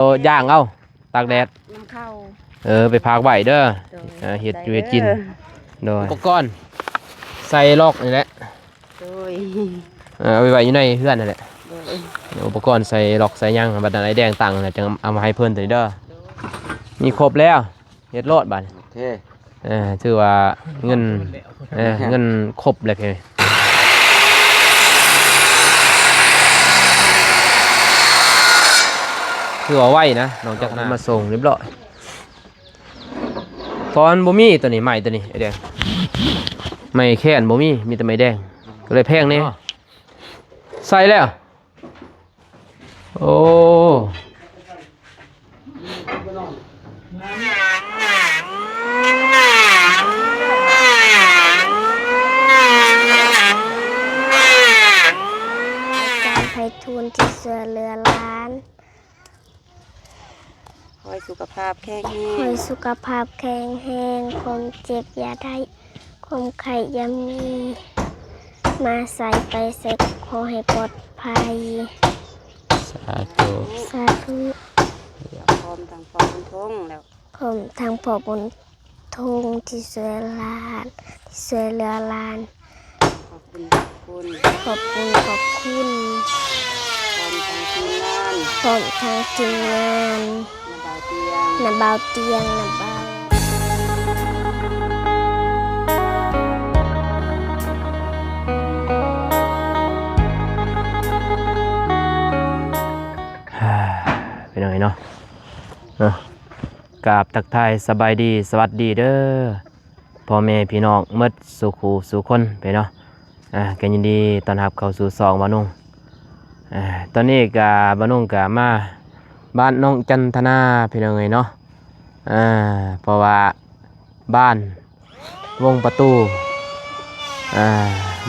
ໂອ້ ຍ່າງເອົາ ຕາກແດດ ນຳເຂົ້າ ເອີ ໄປຝາກໄວ້ເດີ ໂດຍ ເອີ ເຮັດຢູ່ເຮັດກິນ ເດີ ໂດຍ ອຸປະກອນໃສ່ລັອກນີ້ແຫຼະ ໂດຍ ເອີ ເອົາໄປໄວ້ຢູ່ໃນເຮືອນຫັ້ນແຫຼະ ໂດຍ ອຸປະກອນໃສ່ລັອກໃສ່ຫຍັງ ບັດນັ້ນອ້າຍແດງຕັ້ງແລ້ວ ຈັ່ງເອົາມາໃຫ້ເພິ່ນໂຕນີ້ເດີ ໂດຍ ມີຄົບແລ້ວ ເຮັດໂລດບາດນີ້ ໂອເຄ ເອີ ຖືວ່າເງິນ ເອີ ເງິນຄົບແລ້ວພີ່ ຖືວ່າໄວນະ ນ້ອງຈັດມາສົ່ງຮຽບຮ້ອຍ ເພາະມັນບໍ່ມີໂຕນີ້ ໄມ້ໂຕນີ້ ອ້າຍແດງ ໄມ້ແຄນບໍ່ມີ ມີແຕ່ໄມ້ແດງ ກໍເລີຍແພງແດ່ ໃສ່ແລ້ວ ໂອ້ ອາຈານໄພທູນທີ່ຊ່ວຍເຫຼືອຫຼານ ຂໍໃຫ້ສຸຂະພາບແຂງແຮງ ຂໍໃຫ້ສຸຂະພາບແຂງແຮງ ຄວາມເຈັບຢ່າໄດ້ ຄວາມໄຂ້ຢ່າມີ ມາໃສໄປໃສກໍຂໍໃຫ້ປອດໄພ ສາທຸ ສາທຸ ພ້ອມທັງພໍ່ບຸນທົງແລ້ວ ພ້ອມທັງພໍ່ບຸນ ທຸງທີ່ຊ່ວຍຫຼານ ທີ່ຊ່ວຍເຫຼືອຫຼານ ຂອບຄຸນ ຂອບຄຸນ ຂອບຄຸນ ຂອບຄຸນ ພ້ອມທັງທີມງານ ພ້ອມທັງທີມງານ ນະບ່າວຕຽງ ນະບ່າວຕຽງ ນະບ່າວ ພີ່ນ້ອງເອີຍເນາະ ເນາະ ກາບທັກທາຍສະບາຍດີ ສະຫວັດດີເດີ ພໍ່ແມ່ພີ່ນ້ອງໝົດສູ່ຄູ່ສູ່ຄົນ ພີ່ນ້ອງເນາະ ອ່າ ກໍຍິນດີຕ້ອນຮັບເຂົ້າສູ່ຊ່ອງບ່າວນຸ່ງ ອ່າ ຕອນນີ້ກໍບ່າວນຸ່ງກໍມາບ້ານນ້ອງຈັນທະນາ ພີ່ນ້ອງເອີຍເນາະ ອ່າ ເພາະວ່າບ້ານ ວົງປະຕູ ອ່າ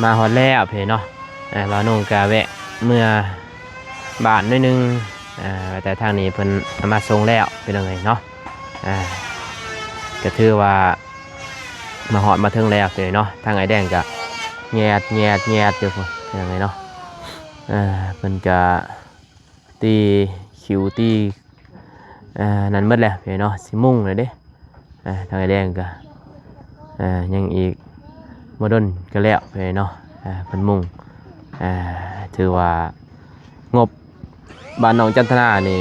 ມາຮອດແລ້ວພີ່ນ້ອງເນາະ ອ່າ ບ່າວນຸ່ງກະແວະເມືອບ້ານໜ້ອຍໜຶ່ງ ອ່າ ແຕ່ທາງນີ້ເພິ່ນເອົາມາສົ່ງແລ້ວພີ່ນ້ອງເອີຍເນາະ ອ່າ ກະຖືວ່າມາຮອດມາເຖິງແລ້ວພີ່ນ້ອງເນາະ ທາງອ້າຍແດງກະແຍດໆໆຢູ່ພຸ້ນພີ່ນ້ອງເອີຍເນາະ ອ່າ ເພິ່ນກະ ຕີຂິວຕີ ອ່າ ນັ້ນໝົດແລ້ວພີ່ນ້ອງເນາະ ຊິມຸງແລ້ວເດ້ ອ່າ ທາງອ້າຍແດງກໍ ອ່າ ຍັງອີກບໍ່ດົນກໍແລ້ວພີ່ນ້ອງເນາະ ອ່າ ເພິ່ນມຸງ ອ່າ ຖືວ່າງົບບ້ານນ້ອງຈັນທະນານີ້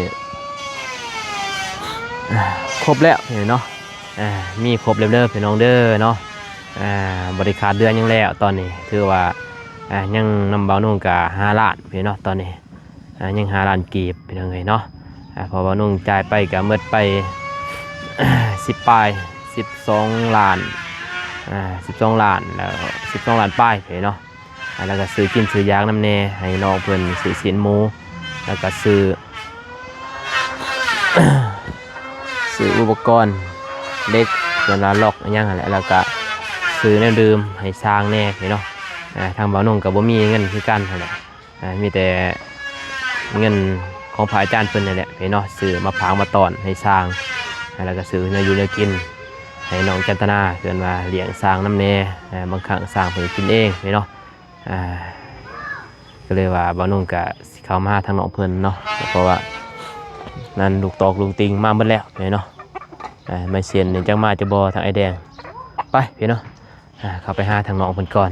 ອ່າ ຄົບແລ້ວພີ່ນ້ອງເນາະ ອ່າ ມີຄົບແລ້ວເດີພີ່ນ້ອງເດີເນາະ ອ່າ ບໍ່ໄດ້ຂາດເດືອນຫຍັງແລ້ວ ຕອນນີ້ຖືວ່າ ອ່າ ຍັງນຳບ່າວນຸ່ງກະຫ້າລ້ານພີ່ນ້ອງເນາະ ຕອນນີ້ ອ່າ ຍັງຫ້າລ້ານກີບພີ່ນ້ອງເອີຍເນາະ ອ່າ ເພາະວ່ານຸ່ງຈ່າຍໄປກໍໝົດໄປ ສິບປາຍ ສິບສອງລ້ານ ອ່າ ສິບສອງລ້ານ ແລ້ວສິບສອງລ້ານປາຍພີ່ນ້ອງເນາະ ອ່າ ແລ້ວກໍຊື້ກິນຊື້ຢາກນຳແດ່ ໃຫ້ນ້ອງເພິ່ນຊື້ຊີ້ນໝູ ແລ້ວກໍຊື້ ຊື້ອຸປະກອນເຫຼັກ ເພິ່ນວ່າລັອກອີ່ຫຍັງຫັ້ນແຫຼະ ແລ້ວກໍຊື້ແນວດື່ມໃຫ້ຊ່າງແດ່ພີ່ນ້ອງເນາະ ອ່າ ທາງບ່າວນຸ່ງກໍບໍ່ມີເງິນຄືກັນຫັ້ນແຫຼະ ອ່າ ມີແຕ່ເງິນຂອງພະອາຈານເພິ່ນນີ້ແຫຼະພີ່ນ້ອງເນາະ ຊື້ມາຝາກມາຕ້ອນໃຫ້ຊ່າງ ແລ້ວກໍຊື້ແນວຢູ່ແນວກິນໃຫ້ນ້ອງຈັນທະນາ ເພິ່ນວ່າລ້ຽງຊ່າງນຳແດ່ ອ່າ ບາງຄັ້ງຊ່າງເພິ່ນກິນເອງພີ່ນ້ອງເນາະ ອ່າ ກໍເລີຍວ່າບ່າວນຸ່ງກໍຊິເຂົ້າມາຫາທາງນ້ອງເພິ່ນເນາະ ເພາະວ່ານັ້ນລູກຕອກລຸງຕິງມາໝົດແລ້ວພີ່ນ້ອງເນາະ ອ່າ ໄມ້ເຊັນນີ້ຈັກມາຈະບໍ່ທາງອ້າຍແດງ ໄປພີ່ນ້ອງ ອ່າ ເຂົ້າໄປຫາທາງນ້ອງເພິ່ນກ່ອນ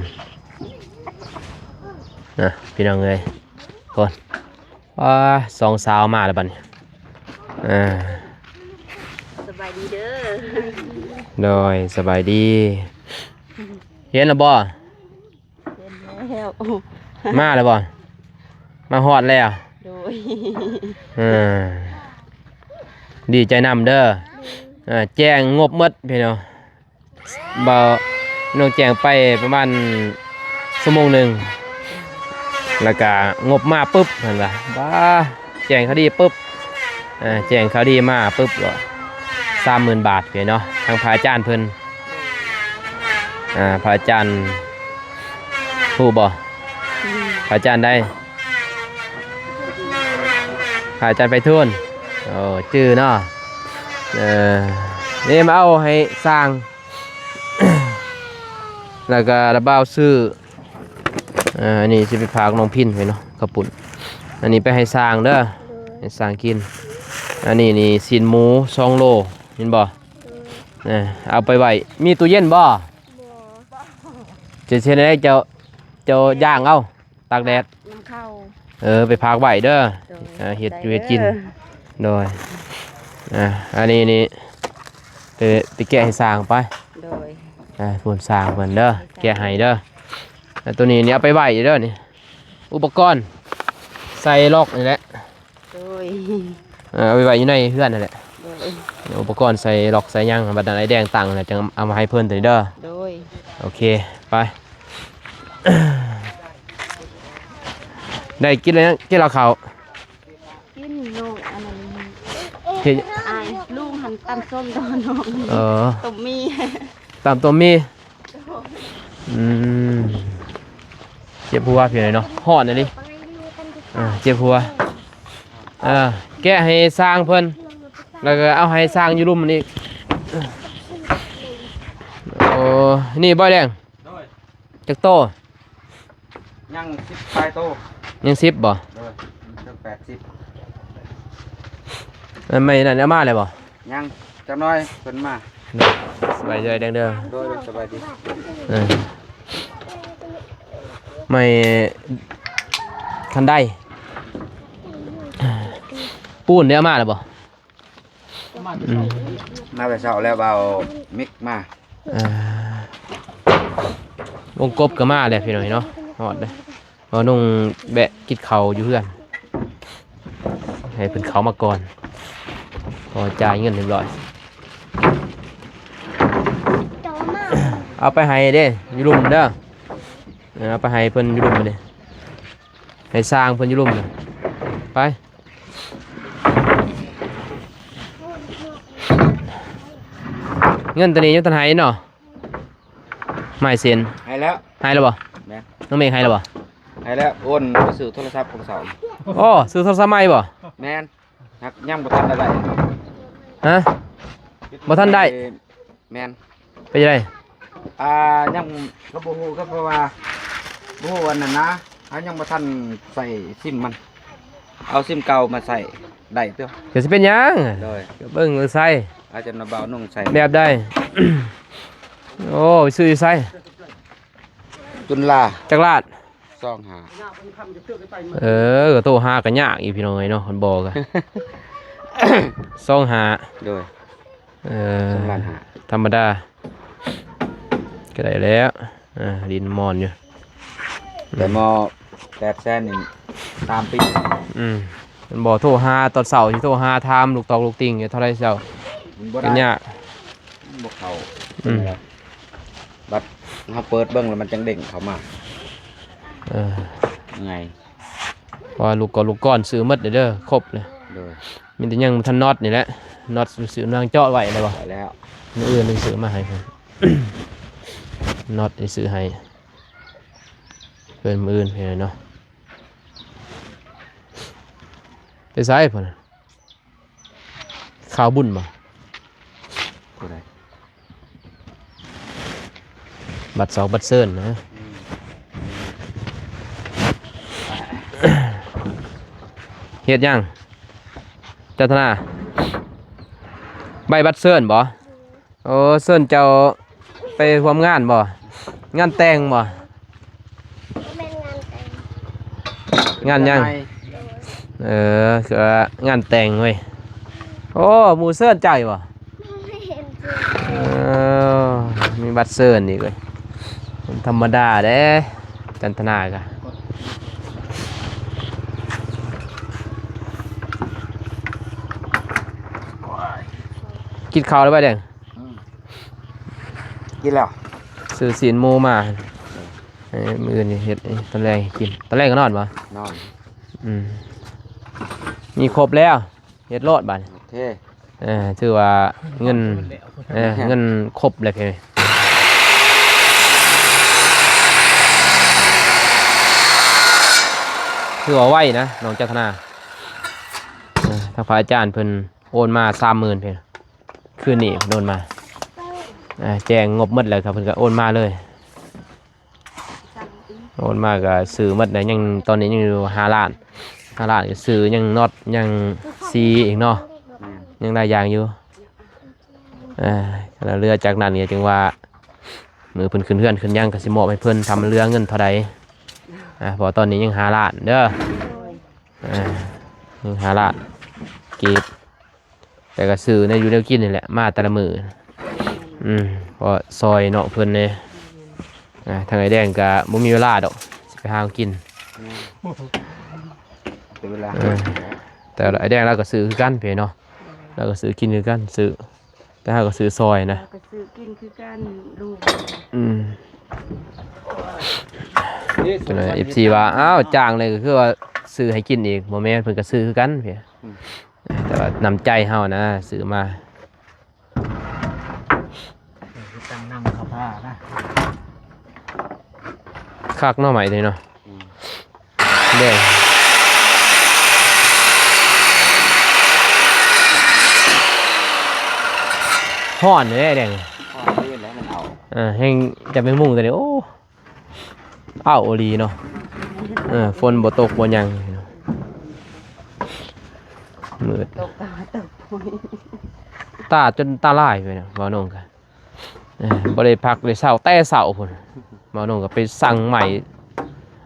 ນະ ພີ່ນ້ອງເອີຍ ກ່ອນ ອ່າ ສອງສາວມາແລ້ວບັດນີ້ ອ່າ ສະບາຍດີເດີ ໂດຍ ສະບາຍດີ ເຫັນແລ້ວບໍ່? ເຫັນແລ້ວ ມາແລ້ວບໍ່? ມາຮອດແລ້ວ ໂດຍ ເອີ ດີໃຈນຳເດີ ເອີ ແຈ້ງງົບໝົດພີ່ນ້ອງ ບ່າວນຸ່ງແຈ້ງໄປປະມານຊົ່ວໂມງໜຶ່ງ ແລ້ວກະງົບມາປຶບ ເພິ່ນວ່າ ບາ ແຈ້ງເຂົາດີປຶບ ເອີ ແຈ້ງຂ່າວດີມາປຶບ ສາມໝື່ນບາດເນາະ ທາງພະອາຈານເພິ່ນ ອ່າ ພະອາຈານ ຮູ້ບໍ່? ອືມ ພະອາຈານໃດ? ພະອາຈານໄພທູນ ໂອ້ ຈື່ເນາະ ເອີ ນີ້ມາເອົາໃຫ້ຊ່າງ ແລ້ວກໍລະບ່າວຊື້ ເອີ ອັນນີ້ຊິໄປຝາກນ້ອງພິນໄວ້ເນາະ ເຂົ້າປຸ້ນ ອັນນີ້ໄປໃຫ້ຊ່າງເດີ ໂດຍ ໃຫ້ຊ່າງກິນ ອັນນີ້ນີ້ຊີ້ນໝູສອງໂລ ເຫັນບໍ່? ໂດຍ ເອີ ເອົາໄປໄວ້ ມີຕູ້ເຢັນບໍ່? ບໍ່ ຈະເຮັດໃດ ເຈົ້າ ເຈົ້າຍ່າງເອົາ ຕາກແດດ ນຳເຂົ້າ ເອີ ໄປຝາກໄວ້ເດີ ໂດຍ ອ່າ ເຮັດຢູ່ເຮັດກິນ ເດີ ໂດຍ ອ່າ ອັນນີ້ນີ້ ໄປ ໄປແກະໃຫ້ຊ່າງໄປ ໂດຍ ອ່າ ຜູ້ຊ່າງເພິ່ນເດີ ແກະໃຫ້ເດີ ແລ້ວໂຕນີ້ນີ້ເອົາໄປໄວ້ເດີ ນີ້ ອຸປະກອນໃສ່ລັອກນີ້ແຫຼະ ໂດຍ ເອີ ເອົາໄປໄວ້ຢູ່ໃນເຮືອນຫັ້ນແຫຼະ ໂດຍ ອຸປະກອນໃສ່ລັອກໃສ່ຫຍັງ ບັດນັ້ນອ້າຍແດງຕັ້ງແລ້ວ ຈັ່ງເອົາມາໃຫ້ເພິ່ນໂຕນີ້ເດີ ໂດຍ ໂອເຄ ໄປ ໄດ້ກິນແລ້ວ ກິນແລ້ວເຂົ້າ ກິນໂລດ ອັນນັ້ນ ເຮັດ ອ້າຍລຸງຫັ້ນຕຳສົ້ມຕໍ່ນ້ອງ ເອີ ຕົ້ມໝີ່ ຕຳຕົ້ມໝີ່ ອືມ ເຈັບຫົວພີ່ນ້ອງເນາະ ຮ້ອນອີ່ຫຼີ ເອີ ເຈັບຫົວ ເອີ ແກະໃຫ້ຊ່າງເພິ່ນ ແລ້ວກໍເອົາໃຫ້ຊ່າງຢູ່ລຸ່ມນີ້ ໂອ້ ນີ້ບໍ່ແດງ ໂດຍ ຈັກໂຕ? ຍັງສິບປາຍໂຕ ຍັງສິບບໍ່? ໂດຍ ເຖິງແປດສິບ ອັນໃໝ່ນັ້ນເອົາມາແລ້ວບໍ່? ຍັງຈັກໜ້ອຍເພິ່ນມາ ສະບາຍດີເດີ ໂດຍ ສະບາຍດີ ເອີ ໃໝ່ຄັນໄດ ປູນໄດ້ເອົາມາແລ້ວບໍ່? ອືມ ມາແຕ່ເຊົ້າແລ້ວ ບ່າວມິກມາ ເອີ ວົງກົບກໍມາແລ້ວພີ່ນ້ອງເນາະ ຮອດເດ້ ບ່າວນຸ່ງແວະກິນເຂົ້າຢູ່ເຮືອນ ໃຫ້ເພິ່ນເຂົ້າມາກ່ອນ ພໍຈ່າຍເງິນຮຽບຮ້ອຍ ເອົາໄປໃຫ້ເດ້ ຢູ່ລຸ່ມເດີ ເອີ ເອົາໄປໃຫ້ເພິ່ນຢູ່ລຸ່ມເດ້ ໃຫ້ຊ່າງເພິ່ນຢູ່ລຸ່ມເດີ ໄປ ເງິນໂຕນີ້ຍັງບໍ່ທັນໃຫ້ເນາະ ໝາຍເຊັນ ໃຫ້ແລ້ວ ໃຫ້ແລ້ວບໍ່? ແມ່ນ ນ້ອງເມກໃຫ້ແລ້ວບໍ່? ໃຫ້ແລ້ວ ໂອນໄປຊື້ໂທລະສັບຂອງເຂົາ ໂອ້ ຊື້ໂທລະສັບໃໝ່ບໍ່? ແມ່ນ ຫາກຍັງບໍ່ທັນໄດ້ ຮະ? ບໍ່ທັນໄດ້ ແມ່ນ ເປັນຈັ່ງໃດ? ອ່າ ຍັງກໍບໍ່ຮູ້ ກໍເພາະວ່າບໍ່ຮູ້ອັນນັ້ນນະ ເຮົາຍັງບໍ່ທັນໃສ່ຊິມມັນ ເອົາຊິມເກົ່າມາໃສ່ໄດ້ຕົວະ ກໍຊິເປັນຫຍັງ ໂດຍ ກໍເບິ່ງໃສ່ ອາຈານບ່າວນຸ່ງໃສ່ ແບບໃດ? ໂອ້ ໄປຊື້ຢູ່ໃສ? ຈຸນລາ ຈັກລາດ? ສອງຫ້າ ເອີ ກໍໂທຫາກໍຍາກອີກ ພີ່ນ້ອງເອີຍເນາະ ຄັນບໍ່ກໍ ສອງຫ້າ ໂດຍ ເອີ ສອງລ້ານຫ້າ ທຳມະດາ ກໍໄດ້ແລ້ວ ອ່າ ດິນມອນຢູ່ ແຕ່ມໍແປດແສນນີ້ ສາມປີ ອືມ ມັນບໍ່ໂທຫາຕອນເຊົ້າ ຊິໂທຫາຖາມລູກຕອກລູກຕິ່ງຢູ່ເທົ່າໃດເຈົ້າ ມັນບໍ່ໄດ້ ກໍຍາກ ມັນບໍ່ເຂົ້າ ອືມ ບັດເຮົາເປີດເບິ່ງແລ້ວມັນຈັ່ງເດ້ງເຂົ້າມາ ເອີ ງ່າຍ ເພາະວ່າລູກກໍລູກກ້ອນຊື້ໝົດເດີ ຄົບເລີຍ ໂດຍ ມີແຕ່ຍັງບໍ່ທັນນັອດນີ້ແຫຼະ ນັອດຊື້ນາງເຈາະໄວ້ແລ້ວບໍ່? ໄວ້ແລ້ວ ມື້ອື່ນຊິຊື້ມາໃຫ້ເພິ່ນ ນັອດຊິຊື້ໃຫ້ເພິ່ນມື້ອື່ນເນາະ ໄປໃສພຸ້ນ? ຂ່າວບຸນບໍ່? ຜູ້ໃດ? ບັດສອກບັດເຊີນນະ ເຮັດຫຍັງ? ຈັນທະນາ ໃບບັດເຊີນບໍ່? ໂອ້ ເຊີນເຈົ້າໄປຮ່ວມງານບໍ່? ງານແຕ່ງບໍ່? ບໍ່ແມ່ນງານແຕ່ງ ງານຫຍັງ? ເອີ ຄືວ່າງານແຕ່ງເວີຍ ໂອ້ ໝູ່ເຊີນເຈົ້າຢູ່ບໍ່? ບໍ່ແມ່ນ ເອີ ມີບັດເຊີນອີກເວີຍ ບໍ່ທຳມະດາເດ້ ຈັນທະນາກະ ກິນເຂົ້າແລ້ວບໍ່ແດງ? ອືມ ກິນແລ້ວ ຊື້ຊີ້ນໝູມາ ເອີ ມື້ອື່ນເຮັດຕອນແລງໃຫ້ກິນ ຕອນແລງກໍນອນບໍ່? ນອນ ອືມ ມີຄົບແລ້ວ ເຮັດໂລດບາດນີ້ ໂອເຄ ເອີ ຖືວ່າເງິນ ເອີ ເງິນຄົບແລ້ວ ຖືວ່າໄວນະ ນ້ອງຈັນທະນາ ເອີ ທາງພະອາຈານເພິ່ນໂອນມາສາມໝື່ນ ຄືນນີ້ເພິ່ນໂອນມາ ເອີ ແຈ້ງງົບໝົດແລ້ວ ເພິ່ນກໍໂອນມາເລີຍ. ໂອນມາກໍຊື້ໝົດແລ້ວ ຍັງ ຕອນນີ້ຍັງຢູ່ຫ້າລ້ານ ຫ້າລ້ານກໍຊື້ຍັງນັອດ ຍັງຊີອີກເນາະ ຍັງຫຼາຍຢ່າງຢູ່. ອ່າ ແລ້ວເຫຼືອຈາກນັ້ນກໍຈຶ່ງວ່າ ມື້ເພິ່ນຂຶ້ນເຮືອນຂຶ້ນຫຍັງກໍຊິມອບໃຫ້ເພິ່ນ ຖ້າມັນເຫຼືອເງິນເທົ່າໃດ. ອ່າ ເພາະວ່າຕອນນີ້ຍັງຫ້າລ້ານເດີ. ອ່າ ຍັງຫ້າລ້ານກີບ. ແຕ່ກໍຊື້ແນວຢູ່ແນວກິນນີ້ແຫຼະ ມາແຕ່ລະມື້. ອືມ ເພາະຊ່ອຍນ້ອງເພິ່ນແດ່. ອ່າ ທາງອ້າຍແດງກໍບໍ່ມີເວລາດອກ ຊິໄປຫາກິນ. ແມ່ນ ເວລາ ເອີ ແຕ່ອ້າຍແດງລາວກໍຊື້ຄືກັນເພເນາະ. ລາວກໍຊື້ກິນຄືກັນ ຊື້ ແຕ່ເຮົາກໍຊື້ຊ່ອຍນະ ເຮົາກໍຊື້ກິນຄືກັນລູກ. ອືມ ເປັນໄງ ເອັຟຊີ ວ່າ ອ້າວ ຈ້າງເລີຍ ກໍຄືວ່າຊື້ໃຫ້ກິນອີກ. ບໍ່ແມ່ນ ເພິ່ນກໍຊື້ຄືກັນເພ. ອືມ ແຕ່ວ່ານ້ຳໃຈເຮົານະ ຊື້ມາ. ຕັ້ງນຳເຂົ້າທ່ານະ. ຄັກເນາະ ໄມ້ຕົວນີ້ເນາະ. ອືມ ແດງ ຮ້ອນເດ້ແດງ. ຮ້ອນເດ້ແຫຼະ ມັນເອົາ. ເອີ ແຮງຈະໄປມຸງຕົວນີ້ ໂອ້ ອ້າວ ອີ່ຫຼີເນາະ. ເອີ ຝົນບໍ່ຕົກບໍ່ຫຍັງ ມືດ ຕົກຕາຕົກ ຕາຈົນຕາລາຍໄປນະ ເວົ້ານ້ອງກະ. ເອີ ບໍ່ໄດ້ພັກໄດ້ເຊົາແຕ່ເຊົ້າພຸ້ນ. ເວົ້ານ້ອງກະໄປສັ່ງໄມ້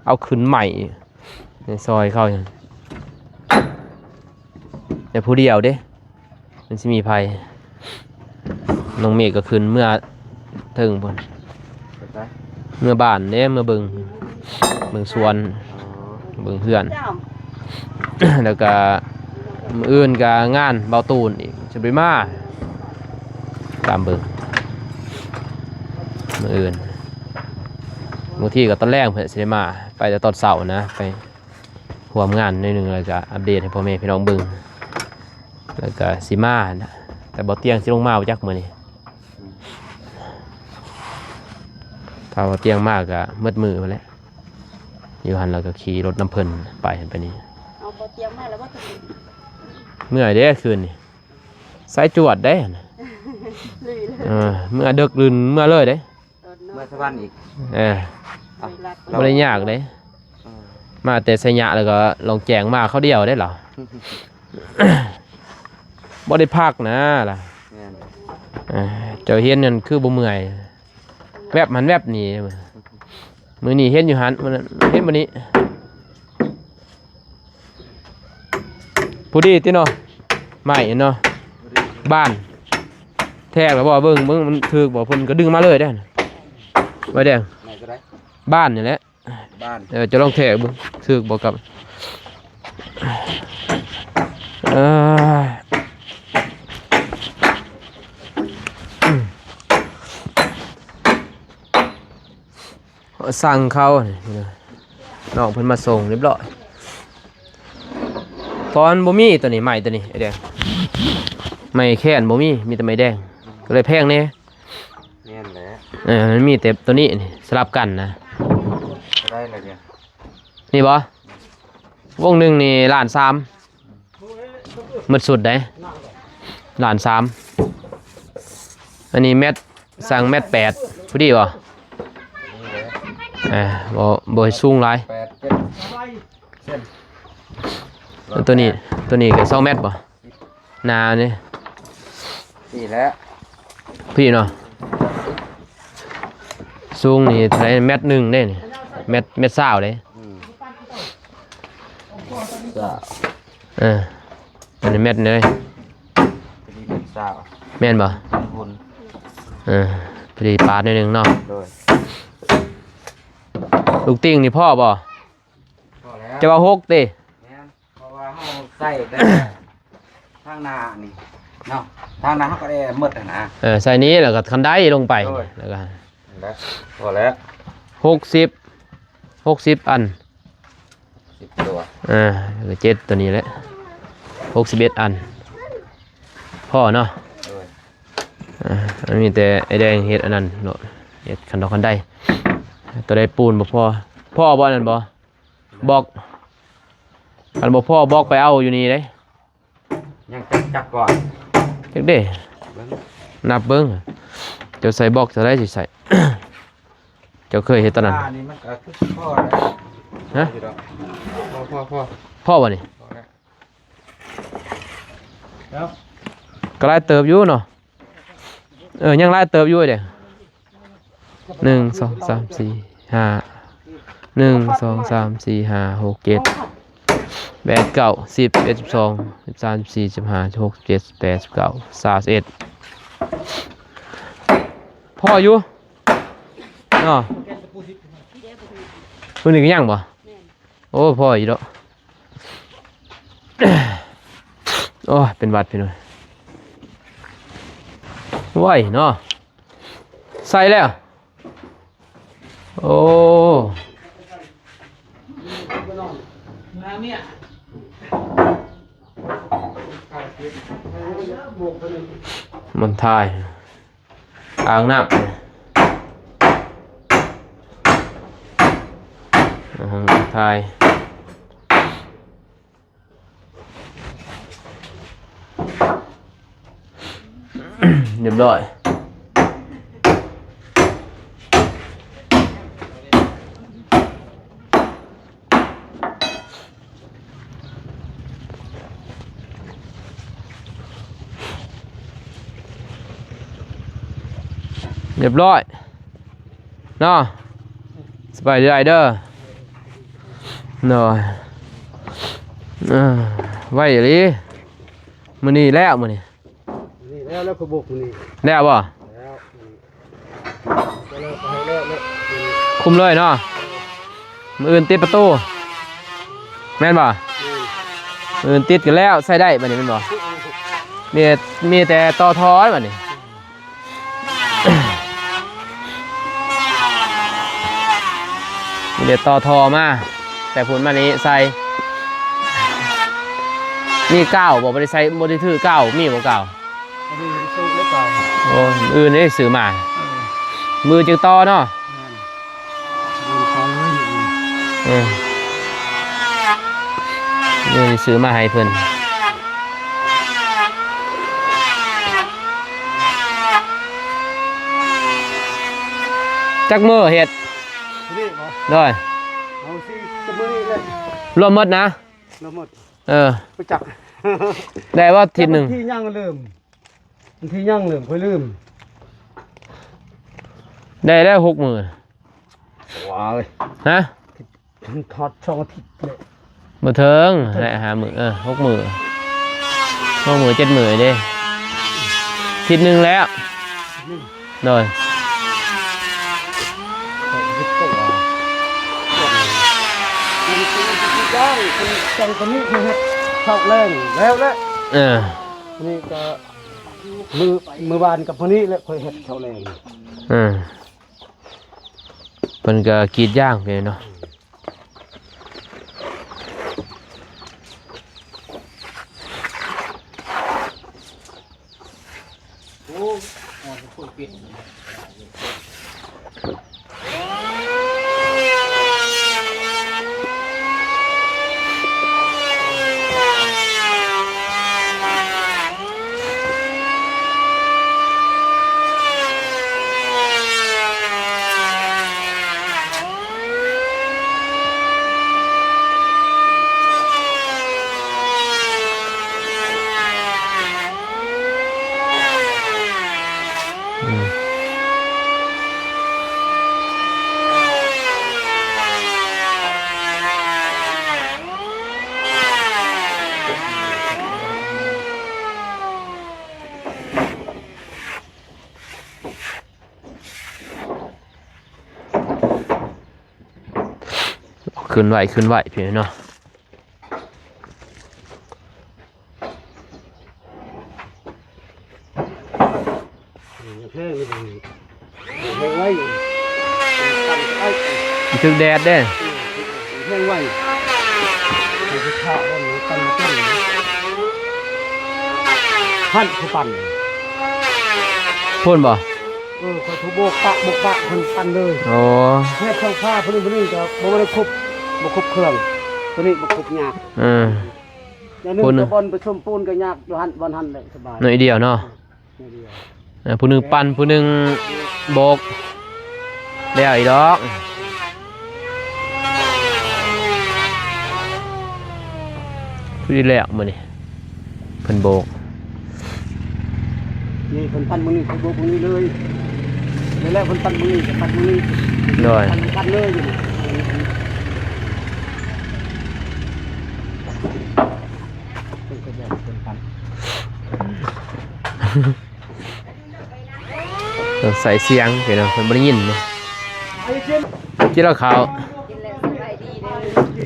ເອົາຂຶ້ນໄມ້ໃນຊອຍເຂົາ ແຕ່ຜູ້ດຽວເດ້. ມັນຊິມີໃຜ? ນ້ອງເມກກໍຂຶ້ນເມືອເທິງພຸ້ນ ໄປໃສ? ເມືອບ້ານເດ້ ເມືອເບິ່ງ ເບິ່ງສວນ ອໍ ເບິ່ງເຮືອນ. ແລ້ວກະມື້ອື່ນກະງານເບົາຕູນອີກ ຊິໄປມາ ຕາມເບິ່ງມື້ອື່ນ. ບາງທີກໍຕອນແລງເພິ່ນຊິໄດ້ມາ ໄປແຕ່ຕອນເຊົ້ານະ ໄປຮ່ວມງານໜ້ອຍໜຶ່ງ ແລ້ວກະອັບເດດໃຫ້ພໍ່ແມ່ພີ່ນ້ອງເບິ່ງ. ແລ້ວກະຊິມານະ ແຕ່ບໍ່ຕຽງຊິລົງມາບໍ່ຈັກມື້ນີ້. ອືມ ຖ້າບໍ່ຕຽງມາກະໝົດມື້ພຸ້ນແຫຼະ ຢູ່ຫັ້ນ ແລ້ວກະຂີ່ລົດນຳເພິ່ນໄປຫັ້ນໄປນີ້. ເອົາບໍ່ຕຽງມາແລ້ວບໍ່? ເມື່ອຍເດ້ຄືນນີ້ ສາຍຈວດເດ້. ເອີ ເມື່ອເດິກລື່ນເມື່ອເລີຍເດ້. ເມືອສະຫວັນອີກ. ເອີ ບໍ່ໄດ້ຍາກເດ້. ເອີ ມາແຕ່ໄຊຍະ ແລ້ວກໍລ່ອງແຈ້ງມາຄາວດຽວເດ້ລາວ. ບໍ່ໄດ້ພັກນະລາວ. ແມ່ນ. ເອີ ເຈົ້າເຫັນນັ້ນຄືບໍ່ເມື່ອຍ ແວັບຫັ້ນແວັບນີ້. ມື້ນີ້ເຫັນຢູ່ຫັ້ນ ມື້ນັ້ນເຫັນມື້ນີ້. ຜູ້ດີຕິເນາະ ໄມ້ເນາະ ບ້ານ ແທກແລ້ວບໍ່? ເບິ່ງ ເບິ່ງມັນຖືກບໍ່? ເພິ່ນກໍດຶງມາເລີຍເດ້ ໃບແດງ ໄມ້ຕົວໃດ? ບ້ານນີ້ແຫຼະ ບ້ານ ເອີ ຈະລອງແທກເບິ່ງ ຖືກບໍ່ກັບ ເອີ ສັ່ງເຂົ້າ ນ້ອງເພິ່ນມາສົ່ງຮຽບຮ້ອຍ. ເພາະມັນບໍ່ມີຕົວນີ້ ໄມ້ຕົວນີ້ ໄອ້ແດງ ໄມ້ແຄນບໍ່ມີ ມີແຕ່ໄມ້ແດງ ກໍເລີຍແພງແດ່. ແມ່ນແຫຼະ ເອີ ມັນມີແຕ່ຕົວນີ້ນີ້ ສະຫຼັບກັນນະ. ເທົ່າໃດລະນີ້? ນີ້ບໍ່? ວົງໜຶ່ງນີ້ລ້ານສາມ. ໝົດສຸດໄດ໋ ລ້ານສາມ. ອັນນີ້ແມັດ ສັ່ງແມັດແປດ ພໍດີບໍ່? ອ່າ ບໍ່ ບໍ່ໃຫ້ສູງຫຼາຍ ແປດ ເຈັດ ເຊັນ ແລ້ວຕົວນີ້ ຕົວນີ້ກໍສອງແມັດບໍ່? ໜ້ານີ້ ນີ້ແຫຼະ ພີ້ເນາະ ສູງນີ້ເທົ່າໃດ? ແມັດໜຶ່ງເດ້ນີ້ ແມັດ ແມັດຊາວເດ້. ອືມ ຊາວ ເອີ ອັນນີ້ແມັດນີ້ເດ້ ພໍດີແມັດຊາວ ແມ່ນບໍ່? ເອີ ພໍດີປາດໜ້ອຍໜຶ່ງເນາະ. ໂດຍ ລູກຕິ່ງນີ້ພໍບໍ່? ພໍແລ້ວ ຈະວ່າຫົກຕິ? ແມ່ນ ເພາະວ່າເຮົາໃສ່ແຕ່ທາງໜ້ານີ້ເນາະ ທາງໜ້າເຮົາກໍໄດ້ໝົດຫັ້ນນະ. ເອີ ໃສ່ນີ້ແລ້ວກໍຄັນໄດລົງໄປ ໂດຍ ແລ້ວກໍ ນັ້ນແຫຼະ ພໍແລ້ວ ຫົກສິບ ຫົກສິບອັນ ສິບຕົວ ເອີ ແລ້ວກໍເຈັດຕົວນີ້ແຫຼະ ຫົກສິບເອັດອັນ ພໍເນາະ. ໂດຍ ອ່າ ມັນມີແຕ່ໄອ້ແດງເຮັດອັນນັ້ນໂລດ ເຮັດຄັນດອກຄັນໄດ ຕົວໃດປູນບໍ່ພໍ ພໍບໍ່ອັນນັ້ນບໍ່? ບລັອກ ຄັນບໍ່ພໍບລັອກໄປເອົາຢູ່ນີ້ເດ້. ຍັງຈັກ ຈັກກ່ອນ ຈັກເດ້ ເບິ່ງ ນັບເບິ່ງ ເຈົ້າໃສ່ບລັອກເທົ່າໃດຊິໃສ່ ເຈົ້າເຄີຍເຮັດຕອນນັ້ນ ອ່າ ນີ້ມັນກໍຄືພໍແລ້ວ ຮະ ພໍຢູ່ດອກ ພໍ ພໍ ພໍ ພໍບໍ່ນີ້? ພໍແລ້ວ ແລ້ວ ກໍຫຼາຍເຕີບຢູ່ເນາະ. ເອີ ຍັງຫຼາຍເຕີບຢູ່ເດ້. ໜຶ່ງ ສອງ ສາມ ສີ່ ຫ້າ ໜຶ່ງ ສອງ ສາມ ສີ່ ຫ້າ ຫົກ ເຈັດ ແປດ ເກົ້າ ສິບ ສິບເອັດ ສິບສອງ ສິບສາມ ສິບສີ່ ສິບຫ້າ ສິບຫົກ ສິບເຈັດ ສິບແປດ ສິບເກົ້າ ຊາວເອັດ ພໍຢູ່ເນາະ. ມື້ນີ້ກໍຍັງບໍ່? ໂອ້ ພໍຢູ່ດອກ. ໂອ້ຍ ເປັນຫວັດພີ່ນ້ອງ. ໄວເນາະ. ໃສ່ແລ້ວ. ໂອ້ ມັນຖ່າຍ ອ່າງນ້ຳ ອ່າງນ້ຳຖ່າຍ. ຮຽບຮ້ອຍ ຮຽບຮ້ອຍເນາະ. ສະບາຍດີເດີ. ໂດຍ ເອີ ໄວອີ່ຫຼີ. ມື້ນີ້ແລ້ວ ມື້ນີ້ ນີ້ແລ້ວ ແລ້ວກໍບຸກນີ້ ແລ້ວບໍ່? ແລ້ວ ກໍແລ້ວ ກໍໃຫ້ແລ້ວເນາະ. ຄຸມເລີຍເນາະ. ມື້ອື່ນຕິດປະຕູ ແມ່ນບໍ່? ແມ່ນ. ມື້ອື່ນຕິດກັນແລ້ວ ໃຊ້ໄດ້ບັດນີ້ແມ່ນບໍ່? ມີ ມີແຕ່ຕໍ່ທໍ່ບັດນີ້. ມີແຕ່ຕໍ່ທໍ່ມາ ແຕ່ພຸ້ນມານີ້ໃສ່. ມີກາວບໍ່? ບໍ່ໄດ້ໃສ່ ບໍ່ໄດ້ຖືກາວ ມີບໍ່ກາວ? ອັນນີ້ໄດ້ຊື້ແລ້ວກາວ. ໂອ້ ມື້ອື່ນນີ້ຊື້ມາ. ເອີ ມື້ຈຶ່ງຕໍ່ເນາະ. ແມ່ນ. ເອີ ເອີ ຊື້ມາໃຫ້ເພິ່ນ. ຈັກມື້ເຮັດ? ນີ້ບໍ່? ໂດຍ ເອົາຊິ ຈັກມື້ນີ້ແຫຼະ ລວມໝົດນະ? ລວມໝົດ. ເອີ ບໍ່ຈັກ ໄດ້ບໍ່ທິດໜຶ່ງ? ວັນທີຫຍັງລືມ ວັນທີຫຍັງລືມ ຂ້ອຍລືມ. ໄດ້ແລ້ວຫົກມື້. ວ້າຍ ຮະ? ຮອດສອງອາທິດເລີຍ. ບໍ່ເຖິງ ໄດ້ຫ້າມື້ ເອີ ຫົກມື້ ຫົກມື້ ເຈັດມື້ເດ້. ທິດໜຶ່ງແລ້ວ. ໂດຍ ເຮັດຕົວ ເຮັດຕົວ ເຮັດຕົວ ເຮັດຕົວນີ້ ເຮັດເຊົ້າແລງແລ້ວແຫຼະ. ເອີ ນີ້ກໍມື້ ມື້ວານກັບມື້ນີ້ແຫຼະ ຂ້ອຍເຮັດເຊົ້າແລງ. ເອີ ເພິ່ນກໍກຣີດຢາງໄປເນາະ. ໂອ້ ອ່ອນຄົນເປັນ. ຂຶ້ນໄວ ຂຶ້ນໄວ ພີ່ນ້ອງເນາະ. ແຫ້ງໄວ ມັນຖືກແດດເດ້ ແຫ້ງໄວ. ຫັ້ນຜູ້ປັ່ນ ພຸ້ນບໍ່? ເອີ ຂ້ອຍຜູ້ໂບກປະ ໂບກປະ ເພິ່ນປັ່ນເລີຍ. ອໍ ແຮດທາງຟ້າຜູ້ນີ້ ຜູ້ນີ້ກໍບໍ່ໄດ້ຄົບ ບໍ່ຄົບເຄື່ອງ ຕົວນີ້ບໍ່ຄົບຍາກ. ເອີ ຢ່າງໜຶ່ງ ຜູ້ໜຶ່ງ ກໍບ່ອນປະສົມປູນກໍຍາກ ຢູ່ຫັ້ນບ່ອນຫັ້ນແຫຼະ ສະບາຍ ໜ້ອຍດຽວເນາະ. ເອີ ຜູ້ໜຶ່ງປັ່ນ ຜູ້ໜຶ່ງໂບກ ແລ້ວອີກດອກ. ຜູ້ທີ່ແລ້ວມື້ນີ້ ເພິ່ນໂບກ ນີ້ເພິ່ນປັ່ນມື້ນີ້ ເພິ່ນບໍ່ມື້ນີ້ເລີຍ ແລ້ວເພິ່ນປັ່ນມື້ນີ້ ກະປັ່ນມື້ນີ້ ໂດຍ ປັ່ນນຳກັນເລີຍຢູ່ນີ້ ເພິ່ນກະແບບເພິ່ນປັ່ນ ຕ້ອງໃສ່ສຽງ ພີ່ນ້ອງ ເພິ່ນບໍ່ໄດ້ຍິນເດ້. ກິນແລ້ວເຂົ້າ? ກິນແລ້ວ ສະບາຍດີ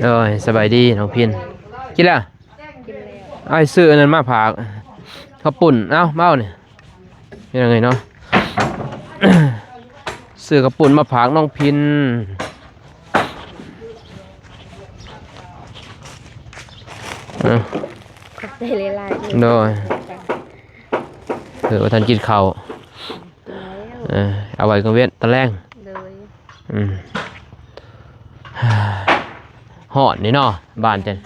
ເດີ. ໂດຍ ສະບາຍດີນ້ອງພິນ. ກິນແລ້ວ? ກິນແລ້ວ. ອ້າຍຊື້ອັນນັ້ນມາຝາກ ເຂົ້າປຸ້ນ. ເອົາ ມາເອົານີ້ ເປັນຫຍັງເນາະ? ຊື້ເຂົ້າປຸ້ນມາຝາກນ້ອງພິນ. ເອີ ຂອບໃຈຫຼາຍໆເດີ. ໂດຍ. ເອີ ບໍ່ທັນກິນເຂົ້າ. ກິນແລ້ວ. ເອີ ເອົາໄວ້ກາງເວັນຕອນແລງ. ໂດຍ. ອືມ ຮ້ອນນີ້ເນາະ ບ້ານເຈົ້າ.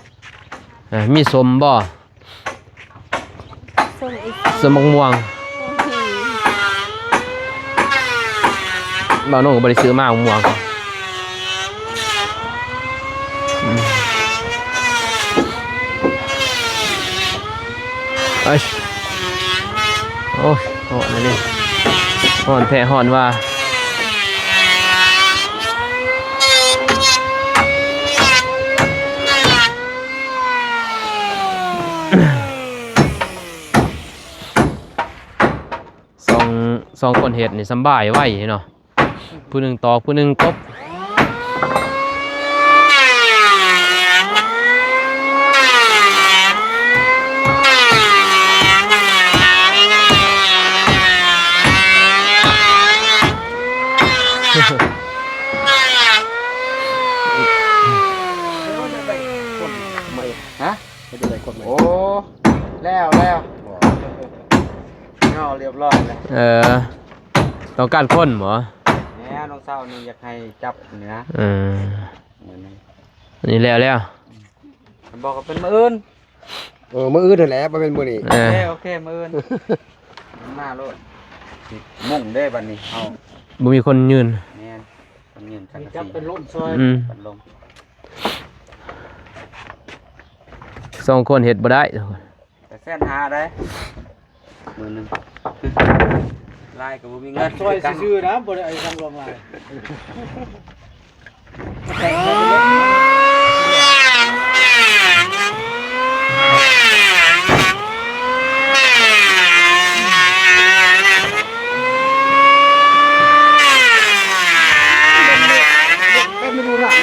ເອີ ມີສົ້ມບໍ່? ສົ້ມອີກ ສົ້ມໝາກມ່ວງ. ບໍ່ມີ. ບ່າວໂໜ່ງກະບໍ່ໄດ້ຊື້ມາ ໝາກມ່ວງ. ອືມ ເອີຍ ໂອ້ຍ ຮ້ອນອັນນີ້ ຮ້ອນແທ້ ຮ້ອນວ່າ. ສອງ ສອງຄົນເຮັດນີ້ສຳບາຍໄວເນາະ ຜູ້ໜຶ່ງຕອກ ຜູ້ໜຶ່ງກົບ. ຮະ? ເຮັດໄດ້ຄົນໃໝ່. ໂອ້ ແລ້ວ ແລ້ວ ເຫງົ້າ ຮຽບຮ້ອຍແລ້ວ. ເອີ ຕ້ອງການຄົນບໍ? ແມ່ນ ນ້ອງສາວນີ້ຢາກໃຫ້ຈັບນີ້ນະ. ເອີ ມື້ນີ້ ອັນນີ້ແລ້ວ ແລ້ວ ບອກວ່າເປັນມື້ອື່ນ. ເອີ ມື້ອື່ນຫັ້ນແຫຼະ ບໍ່ແມ່ນມື້ນີ້. ເອີ ໂອເຄ ໂອເຄ ມື້ອື່ນ ມາໂລດ. ມຸງເດ້ບັດນີ້ ເຮົາບໍ່ມີຄົນຢືນ. ແມ່ນ ຄົນຢືນສັງກະສີ ຈັບເປັນລົມຊ່ອຍ. ອືມ ເປັນລົມ. ສອງຄົນເຮັດບໍ່ໄດ້ ແຕ່ແສນຫ້າໄດ໋ ມື້ໜຶ່ງ. ຫຼາຍກະບໍ່ມີເງິນ ຊ່ອຍຊື່ໆນະ ບໍ່ໄດ້ເອົາຫຍັງຫຼວງຫຼາຍ. ໄປ ໄປດູນ້ຳນະ.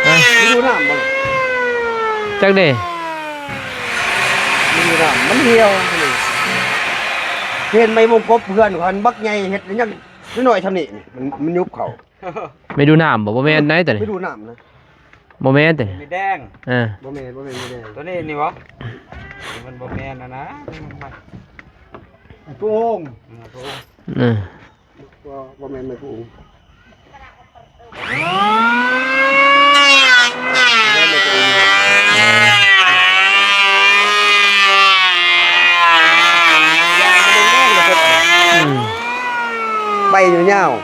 ຮະ? ໄປດູນ້ຳບໍ່? ຈັກເດ້ ໄປດູນ້ຳ ມັນຫ່ຽວ. ເຫັນໄມ້ວົງກົບເພື່ອນຂ້ອຍ ອັນບັກໃຫຍ່ ເຮັດຫຍັງນ້ອຍໆຊ່ຳນີ້ ມັນ ມັນຍຸບເຂົ້າ. ໄປດູນ້ຳບໍ່? ບໍ່ແມ່ນໃດ໋ໂຕນີ້ ໄປດູນ້ຳນະ. ບໍ່ແມ່ນຕິ ໄມ້ແດງ. ເອີ ບໍ່ແມ່ນ ບໍ່ແມ່ນໄມ້ແດງ ໂຕນີ້ນີ້ບໍ? ມັນບໍ່ແມ່ນຫັ້ນນະ ໄມ້ ໄມ້ໂປ່ງ. ເອີ ບໍ່ ບໍ່ແມ່ນໄມ້ໂປ່ງ. ອືມ ໃບຍາວໆ.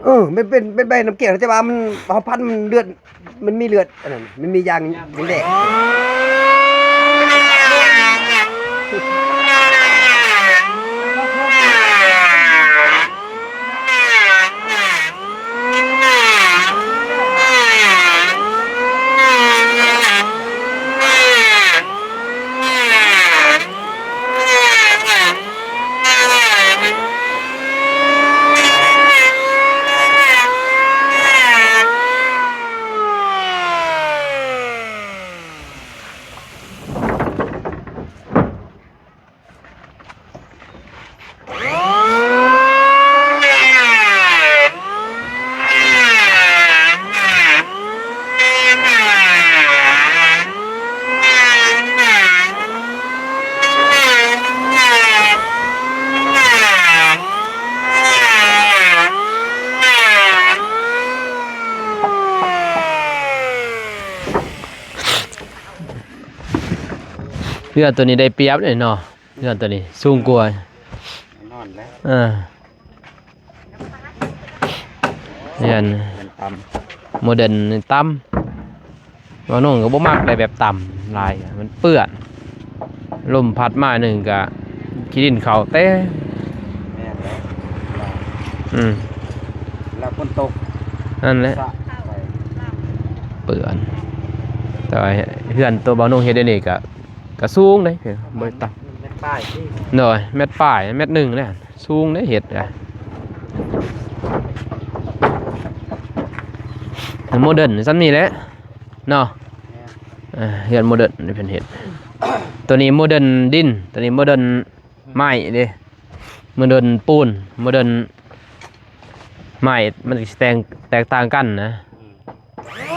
ອືມ ເອີ ມັນເປັນ ເປັນໃບນ້ຳກ້ຽງ ແຕ່ວ່າມັນ ເຮົາພັນມັນເລືອດ ມັນມີເລືອດອັນນັ້ນ ມັນມີຢາງແດງ. ເຮືອນໂຕນີ້ໄດ້ປຽບເດ້ເນາະ ເຮືອນໂຕນີ້ສູງກວ່າ ແນ່ນອນແຫຼະ. ເອີ ເຮືອນ ເຮືອນຕ່ຳ ໂມເດີນຕ່ຳ. ບ່າວໂໜ່ງກະບໍ່ມັກໄດ້ແບບຕ່ຳຫຼາຍ ມັນເປື້ອນ. ລົມພັດມາໜຶ່ງກະຂີ້ດິນເຂົ້າເຕັມ. ແມ່ນແຫຼະ. ອືມ ແລ້ວຝົນຕົກ ນັ້ນແຫຼະ ສະໄປ ເປື້ອນ. ແຕ່ວ່າເຮືອນໂຕບ່າວນົງເຮັດດຽວນີ້ກະ ກະສູງເດ້ ບໍ່ໄດ້ຕ່ຳ. ແມັດປາຍຕິ? ໂດຍ ແມັດປາຍ ແມັດໜຶ່ງແຫຼະ ສູງເດ້ເຮັດກະ. ໂມເດີນສ່ຳນີ້ແຫຼະເນາະ. ແມ່ນ. ເອີ ເຮືອນໂມເດີນນີ້ເພິ່ນເຮັດ. ໂຕນີ້ໂມເດີນດິນ ໂຕນີ້ໂມເດີນໄມ້ເດ້. ໂມເດີນປູນ ໂມເດີນໄມ້ ມັນຊິແຕກ ແຕກຕ່າງກັນນະ. ອືມ. ໂອ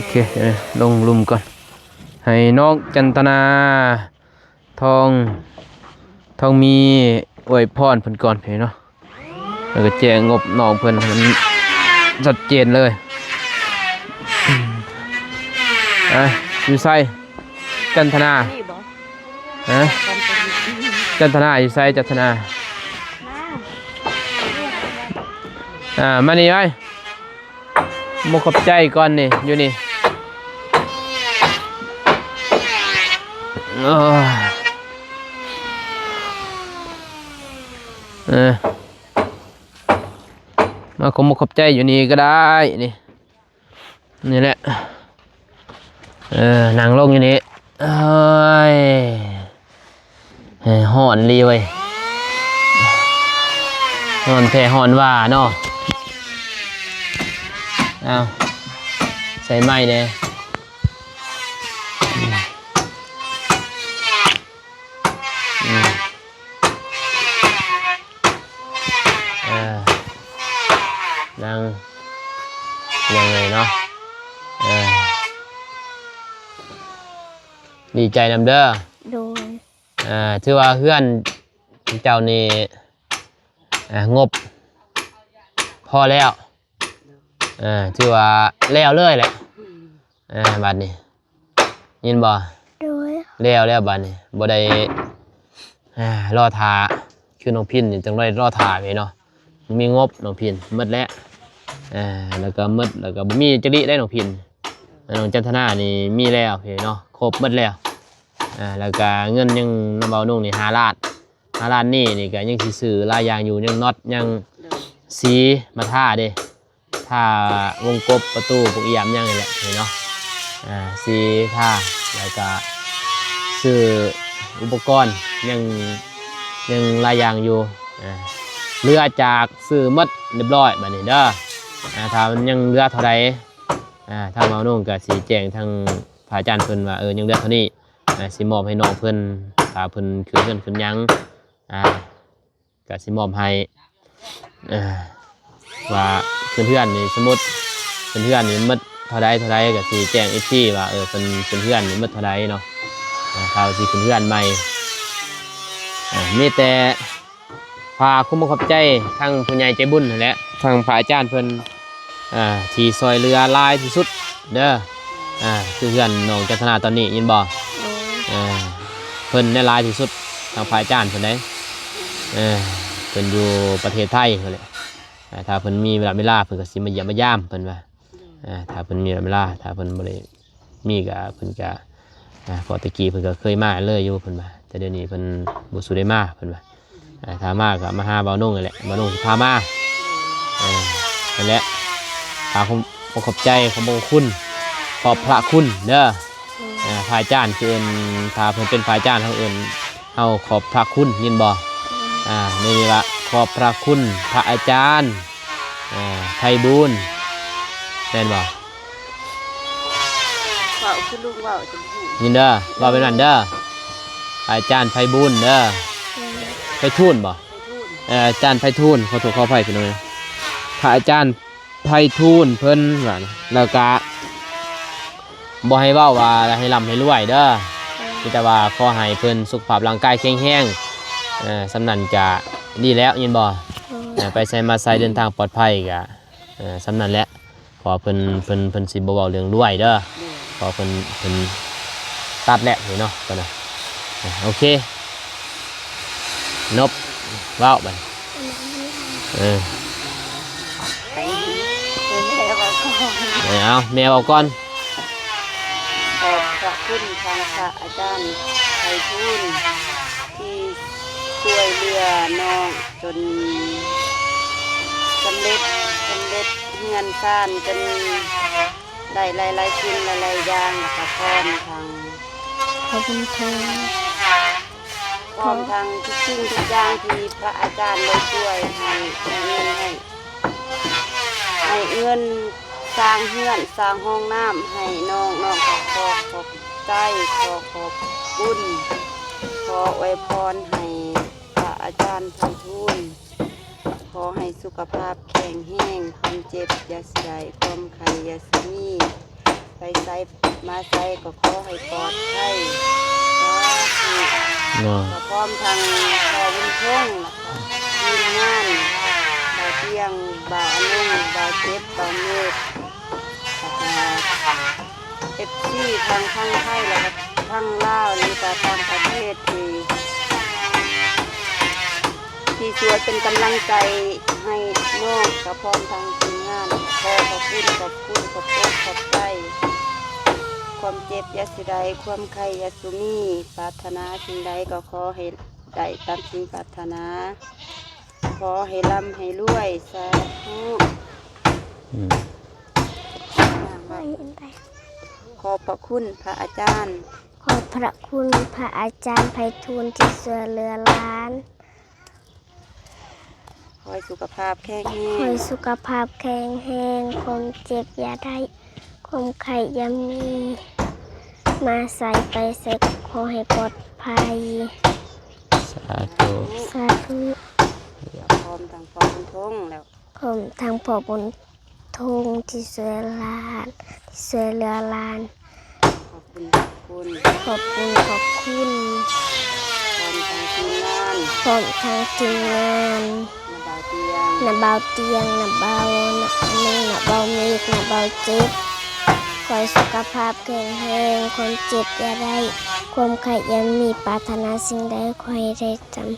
ເຄ ລົງລຸ່ມກ່ອນ ໃຫ້ນ້ອງຈັນທະນາ ທອງ ທອງມີອວຍພອນເພິ່ນກ່ອນເນາະ ແລ້ວກໍແຈ້ງງົບນ້ອງເພິ່ນໃຫ້ມັນຊັດເຈນເລີຍ. ອາ ຢູ່ໃສ ຈັນທະນາ? ນີ້ບໍ່? ຮະ? ຈັນທະນາຢູ່ໃສ? ຈັນທະນາ ມາ ອາ ມານີ້ໄວ້. ໝົກຂອບໃຈກ່ອນນີ້ ຢູ່ນີ້ ໂອ້ຍ ເອີ ມາຂໍໝົກຂອບໃຈຢູ່ນີ້ກໍໄດ້ນີ້ ນີ້ແຫຼະ ເອີ ນັ່ງລົງຢູ່ນີ້ ໂອ້ຍ ເອີ ຮ້ອນອີ່ຫຼີເວີຍ ຮ້ອນແທ້ຮ້ອນວ່າເນາະ. ເອົາ ໃສ່ໄມ້ແດ່ ອືມ ອືມ ເອີ ນັ່ງ ຍັງໄງເນາະ ເອີ ດີໃຈນຳເດີ ໂດຍ ເອີ ຖືວ່າເຮືອນເຈົ້ານີ້ ເອີ ງົບພໍແລ້ວ ເອີ ຖືວ່າແລ້ວເລີຍແຫຼະ ເອີ ບາດນີ້ ຍິນບໍ່? ໂດຍ ແລ້ວແລ້ວບາດນີ້ ບໍ່ໄດ້ ອ່າ ລໍຖ້າ ຄືນ້ອງພິນນີ້ຕ້ອງໄດ້ລໍຖ້າເດ້ເນາະ ມີງົບນ້ອງພິນໝົດແລ້ວ ອ່າ ແລ້ວກໍໝົດ ແລ້ວກໍບໍ່ມີຈັກລິໄດ້ນ້ອງພິນ ນ້ອງຈັນທະນານີ້ມີແລ້ວເນາະ ຄົບໝົດແລ້ວ ອ່າ ແລ້ວກໍເງິນຍັງນຳເບົານຸ່ງນີ້ຫ້າລ້ານ ຫ້າລ້ານນີ້ ນີ້ກໍຍັງຊິຊື້ຫຼາຍຢ່າງຢູ່ ຍັງນັອດ ຍັງ ໂດຍ ສີມາທາເດ້ ທາວົງກົບປະຕູພວກອີ່ຫຍັງນີ້ແຫຼະເນາະ ອ່າ ສີທາ ແລ້ວກະຊື້ອຸປະກອນ ຍັງ ຍັງຫຼາຍຢ່າງຢູ່ ອ່າ ເຫຼືອຈາກຊື້ໝົດຮຽບຮ້ອຍບາດນີ້ເດີ ອ່າ ຖ້າມັນຍັງເຫຼືອເທົ່າໃດ ອ່າ ທາງເບົານຸ່ງກະຊິແຈ້ງທາງພະອາຈານເພິ່ນວ່າ ເອີ ຍັງເຫຼືອເທົ່ານີ້ ອ່າ ຊິມອບໃຫ້ນ້ອງເພິ່ນ ຖ້າເພິ່ນຂຶ້ນເຮືອນຂຶ້ນຫຍັງ ອ່າ ກະຊິມອບໃຫ້ ເອີ ວ່າຂຶ້ນເຮືອນນີ້ ສົມມຸດຂຶ້ນເຮືອນນີ້ໝົດເທົ່າໃດເທົ່າໃດ ກະຊິແຈ້ງເອັຟຊີວ່າ ເອີ ເພິ່ນຂຶ້ນເຮືອນນີ້ໝົດເທົ່າໃດເນາະ ອ່າ ຖ້າວ່າຊິຂຶ້ນເຮືອນໃໝ່ ອ່າ ມີແຕ່ຝາກຄວາມຂອບໃຈທາງຜູ້ໃຫຍ່ໃຈບຸນຫັ້ນແຫຼະ ທາງພະອາຈານເພິ່ນ ອ່າ ທີ່ຊ່ອຍເຫຼືອຫຼາຍທີ່ສຸດເດີ ອ່າ ຄືເຮືອນນ້ອງຈັນທະນາຕອນນີ້ ຍິນບໍ່? ໂດຍ ອ່າ ເພິ່ນໄດ້ຫຼາຍທີ່ສຸດ ທາງພະອາຈານເພິ່ນໄດ້ ເອີ ເພິ່ນຢູ່ປະເທດໄທພຸ້ນແຫຼະ ອ່າ ຖ້າເພິ່ນມີເວລາ ເວລາ ເພິ່ນກໍຊິມາຢ້ຽມມາຢາມ ເພິ່ນວ່າ ອ່າ ຖ້າເພິ່ນມີເວລາ ຖ້າເພິ່ນບໍ່ໄດ້ມີກໍ ເພິ່ນກໍ ອ່າ ເພາະແຕ່ກີ້ເພິ່ນກໍເຄີຍມາເລື້ອຍຢູ່ ເພິ່ນວ່າ ແຕ່ດຽວນີ້ເພິ່ນບໍ່ສູ່ໄດ້ມາ ເພິ່ນວ່າ. ອ່າ ຖ້າມາກໍມາຫາບ່າວນົງນີ້ແຫຼະ ບ່າວນົງຊິພາມາ. ເອີ ນັ້ນແຫຼະ ຝາກຄວາມຂອບໃຈ ຂອບພະຄຸນ ຂອບພະຄຸນເດີ. ອ່າ ພະອາຈານ ຄືເອີ້ນ ຖ້າເພິ່ນເປັນພະອາຈານ ເຮົາເອີ້ນ ເຮົາຂອບພະຄຸນ ຍິນບໍ່? ອ່າ ນີ້ວ່າ ຂອບພະຄຸນພະອາຈານ ອ່າ ໄພບູນ ແມ່ນບໍ່? ເວົ້າຄືລຸງເວົ້າຈັ່ງຊີ້ ຍິນເດີ ເວົ້າແບບນັ້ນເດີ ພະອາຈານໄພບູນເດີ. ໄພທູນບໍ່? ເອີ ອາຈານໄພທູນ ຂໍໂທດຂໍອະໄພພີ່ນ້ອງ ພະອາຈານໄພທູນເພິ່ນວ່າ ແລ້ວກະບໍ່ໃຫ້ເວົ້າວ່າໃຫ້ລ່ຳໃຫ້ລວຍເດີ ມີແຕ່ວ່າຂໍໃຫ້ເພິ່ນສຸຂະພາບຮ່າງກາຍແຂງແຮງ ເອີ ສ່ຳນັ້ນກະດີແລ້ວ ຍິນບໍ່? ເອີ ໄປໃສມາໃສເດີນທາງປອດໄພກະ ເອີ ສ່ຳນັ້ນແຫຼະ ເພາະວ່າເພິ່ນ ເພິ່ນ ເພິ່ນຊິບໍ່ເວົ້າເລື່ອງລວຍເດີ ເພາະເພິ່ນ ເພິ່ນຕັດແລ້ວນີ້ເນາະ ເພິ່ນນະ. ໂອເຄ ນົບ ເວົ້າບາດນີ້ ເອີ ໃຫ້ແມ່ເວົ້າກ່ອນ ເອີ ເອົາ ແມ່ເວົ້າກ່ອນ. ຂອບພະຄຸນທາງພະອາຈານໄພທູນ ທີ່ຊ່ວຍເຫຼືອນ້ອງຈົນສຳເລັດ ສຳເລັດເຮືອນຊານ ຈົນໄດ້ຫຼາຍໆສິ່ງຫຼາຍໆຢ່າງ ແລ້ວກໍພ້ອມທັງ ຂອບຄຸນເດີ ພ້ອມທັງທຸກສິ່ງທຸກຢ່າງທີ່ພະອາຈານໄດ້ຊ່ວຍໃຫ້ ໃຫ້ເງິນໃຫ້ ໃຫ້ເງິນ ສ້າງເຮືອນສ້າງຫ້ອງນ້ຳໃຫ້ນ້ອງ ນ້ອງກໍຂໍຂອບໃຈ ຂໍຂອບຄຸນ ຂໍອວຍພອນໃຫ້ພະອາຈານໄພທູນ ຂໍໃຫ້ສຸຂະພາບແຂງແຮງ ຄວາມເຈັບຢ່າຊິໄດ້ ຄວາມໄຂ້ຢ່າຊິມີ ໄປໃສມາໃສກໍຂໍໃຫ້ປອດໄພ ສາທຸ. ເນາະ ກໍພ້ອມທັງພໍ່ບຸນທົງ ແລ້ວກໍທີມງານ ບ່າວຕຽງ ບ່າວອານຸງ ບ່າວເຈັບ ບ່າວເມກ ແລ້ວກໍເອັຟຊີທາງຝັ່ງໄທ ແລ້ວກໍທາງລາວ ຫຼືວ່າຕ່າງປະເທດທີ່ ທີ່ຊ່ວຍເປັນກຳລັງໃຈໃຫ້ນ້ອງ ກໍພ້ອມທັງທີມງານ ຂໍຂອບຄຸນ ຂອບຄຸນ ຂອບອົກຂອບໃຈ ຄວາມເຈັບຢ່າຊິໄດ້ ຄວາມໄຂ້ຢ່າສູ່ມີ ປາດຖະໜາສິ່ງໃດກໍຂໍໃຫ້ໄດ້ຕາມສິ່ງປາດຖະໜາ ຂໍໃຫ້ລ່ຳໃຫ້ລວຍ ສາທຸ. ອືມ ຂອບພະຄຸນພະອາຈານ ຂອບພະຄຸນພະອາຈານໄພທູນທີ່ຊ່ວຍເຫຼືອຫຼານ. ຂໍໃຫ້ສຸຂະພາບແຂງແຮງ ຂໍໃຫ້ສຸຂະພາບແຂງແຮງ ຄວາມເຈັບຢ່າໄດ້ ຄວາມໄຂ້ຢ່າມີ ມາໃສໄປໃສກໍຂໍໃຫ້ປອດໄພ ສາທຸ ສາທຸ. ພ້ອມທັງພໍ່ບຸນທົງແລ້ວ ພ້ອມທັງພໍ່ບຸນ ທຸງທີ່ຊ່ວຍຫຼານ ທີ່ຊ່ວຍເຫຼືອຫຼານ ຂອບຄຸນ ຂອບຄຸນ ຂອບຄຸນ ຂອບຄຸນ ພ້ອມທັງທີມງານ ພ້ອມທັງທີມງານ ນ້າບ່າວຕຽງ ນ້າບ່າວຕຽງ ນ້າບ່າວ ນ້າໜຶ່ງ ນ້າບ່າວເມກ ນ້າບ່າວເຈັບ ຂໍໃຫ້ສຸຂະພາບແຂງແຮງ ຄວາມເຈັບຢ່າໄດ້ ຄວາມໄຂ້ຢ່າມີ ປາດຖະໜາສິ່ງໃດຂໍໃຫ້ໄດ້ຕາມ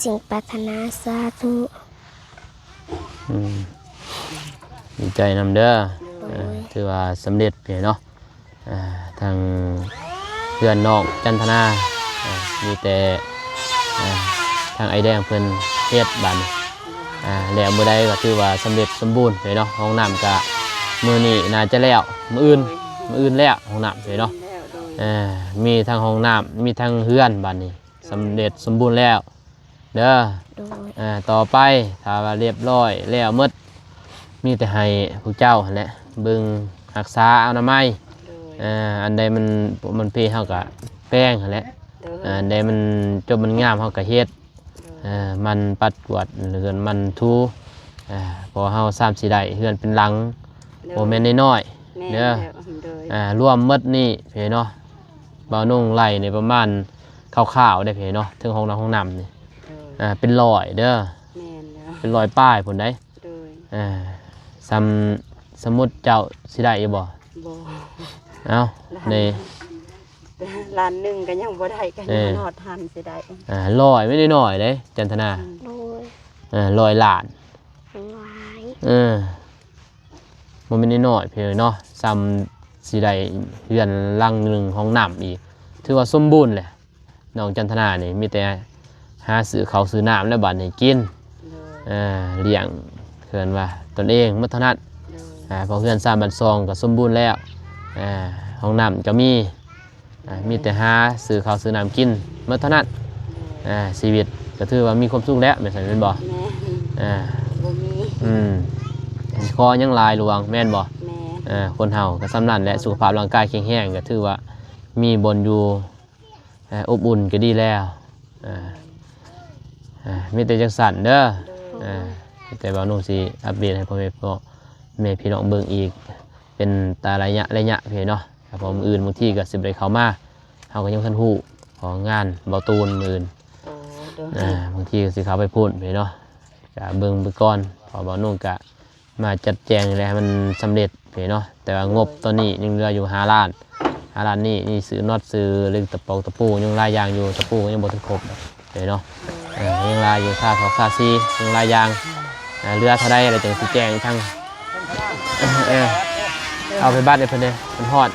ສິ່ງປາດຖະໜາ ສາທຸ. ອືມ ດີໃຈນຳເດີ ໂດຍ ເອີ ຖືວ່າສຳເລັດເນາະ ເອີ ທາງເຮືອນນ້ອງຈັນທະນາ ເອີ ມີແຕ່ ເອີ ທາງອ້າຍແດງເພິ່ນເຮັດບາດນີ້ ເອີ ແລ້ວມື້ໃດກໍຖືວ່າສຳເລັດສົມບູນເນາະ ຫ້ອງນ້ຳກໍມື້ນີ້ໜ້າຈະແລ້ວ ມື້ອື່ນ ໂດຍ ມື້ອື່ນແລ້ວຫ້ອງນ້ຳເນາະ ໂດຍ ເອີ ມີທັງຫ້ອງນ້ຳ ມີທັງເຮືອນບາດນີ້ ໂດຍ ສຳເລັດສົມບູນແລ້ວ ເດີ ໂດຍ ອ່າ ຕໍ່ໄປ ຖ້າວ່າລຽບລ້ອຍແລ້ວໝົດ ມີແຕ່ໃຫ້ພວກເຈົ້າຫັ້ນແຫຼະ ເບິ່ງຮັກສາອະນາໄມ ໂດຍ ອ່າ ອັນໃດມັນ ມັນເພ ເຮົາກະແປງຫັ້ນແຫຼະ ໂດຍ ອ່າ ອັນໃດມັນຈົບມັນງາມ ເຮົາກະເຮັດ ໂດຍ ອ່າ ໝັ່ນປັດກວາດເຮືອນ ໝັ່ນຖູ ອ່າ ເພາະເຮົາສາມຊິໄດ້ເຮືອນເປັນຫຼັງ ໂດຍ ບໍ່ແມ່ນນ້ອຍໆ ແມ່ນ ເດີ ແລ້ວ ໂດຍ ອ່າ ລວມໝົດນີ້ເພເນາະ ບ່າວນຸ່ງໄລ່ນີ້ປະມານ ຄ່າວໆ ເດ້ເພເນາະ ເຖິງຫ້ອງນ້ຳ ຫ້ອງນ້ຳນີ້ ໂດຍ ອ່າ ເປັນຮ້ອຍເດີ ແມ່ນແລ້ວ ເປັນຮ້ອຍປາຍພຸ້ນໃດ໋ ໂດຍ ອ່າ ສ່ຳ ສົມມຸດເຈົ້າຊິໄດ້ຢູ່ບໍ່? ບໍ່ ເອົ້າ ລ້ານ ນີ້ ລ້ານໜຶ່ງກໍຍັງບໍ່ໄດ້ ກໍ ເອີ ຍັງຮອດຫັ້ນຊິໄດ້ ອ່າ ຮ້ອຍ ແມ່ນນ້ອຍໆ ເດ້ ຈັນທະນາ ໂດຍ ອ່າ ຮ້ອຍລ້ານ ຫຼາຍ ເອີ ບໍ່ແມ່ນນ້ອຍໆ ເພເນາະ ສ່ຳຊິໄດ້ເຮືອນຫຼັງໜຶ່ງ ຫ້ອງນ້ຳອີກ ຖືວ່າສົມບູນແຫຼະ. ນ້ອງຈັນທະນານີ້ມີແຕ່ຫາຊື້ເຂົ້າຊື້ນ້ຳແລ້ວບາດນີ້ກິນ ໂດຍ ເອີ ລ້ຽງ ເອີ້ນວ່າຕົນເອງໝົດເທົ່ານັ້ນ ໂດຍ ອ່າ ເພາະເຮືອນຊານບ້ານຊ່ອງກໍສົມບູນແລ້ວ ອ່າ ຫ້ອງນ້ຳກໍມີ ອ່າ ມີແຕ່ຫາຊື້ເຂົ້າຊື້ນ້ຳກິນໝົດເທົ່ານັ້ນ ໂດຍ ອ່າ ຊີວິດກໍຖືວ່າມີຄວາມສຸກແລ້ວ ແມ່ນຊັ້ນແມ່ນບໍ່? ແມ່ນ ອ່າ ບໍ່ມີ ອືມ ຂໍຫຍັງຫຼາຍຫຼວງແມ່ນບໍ່? ແມ່ນ ອ່າ ຄົນເຮົາກໍສ່ຳນັ້ນແຫຼະ ສຸຂະພາບຮ່າງກາຍແຂງແຮງ ກໍຖືວ່າມີບ່ອນຢູ່ ອ່າ ອົບອຸ່ນກໍດີແລ້ວ ອ່າ ອ່າ ມີແຕ່ຈັ່ງຊັ້ນເດີ ໂດຍ ອ່າ ມີແຕ່ບ່າວນຸ່ງຊິອັບເດດໃຫ້ພໍ່ແມ່ ພໍ່ແມ່ພີ່ນ້ອງເບິ່ງອີກ ເປັນແຕ່ໄລຍະໄລຍະພີ້ເນາະ ເພາະມື້ອື່ນບາງທີກໍຊິບໍ່ໄດ້ເຂົ້າມາ ເຮົາກໍຍັງບໍ່ທັນຮູ້ ເພາະງານບ່າວຕູນມື້ອື່ນ ໂອ້ ໂດຍ ອ່າ ບາງທີກໍຊິເຂົ້າໄປພຸ້ນພີ້ເນາະ ກໍເບິ່ງໄປກ່ອນ ເພາະບ່າວນຸ່ງກໍ ມາຈັດແຈງແລ້ວໃຫ້ມັນສຳເລັດເດ້ເນາະ ແຕ່ວ່າງົບຕອນນີ້ຍັງເຫຼືອຢູ່ຫ້າລ້ານ ຫ້າລ້ານນີ້ ນີ້ຊື້ນັອດຊື້ເຫຼັກຕະປອກຕະປູ ຍັງຫຼາຍຢ່າງຢູ່ ຕະປູກໍຍັງບໍ່ທັນຄົບເດ້ເນາະ ເອີ ຍັງຫຼາຍຢູ່ ທາສອກທາສີ ຍັງຫຼາຍຢ່າງ ເຫຼືອເທົ່າໃດແລ້ວຈັ່ງຊິແຈ້ງທາງ ເອີ ເອົາໄປບັດໃຫ້ເພິ່ນເດ້ ມັນຮ້ອນ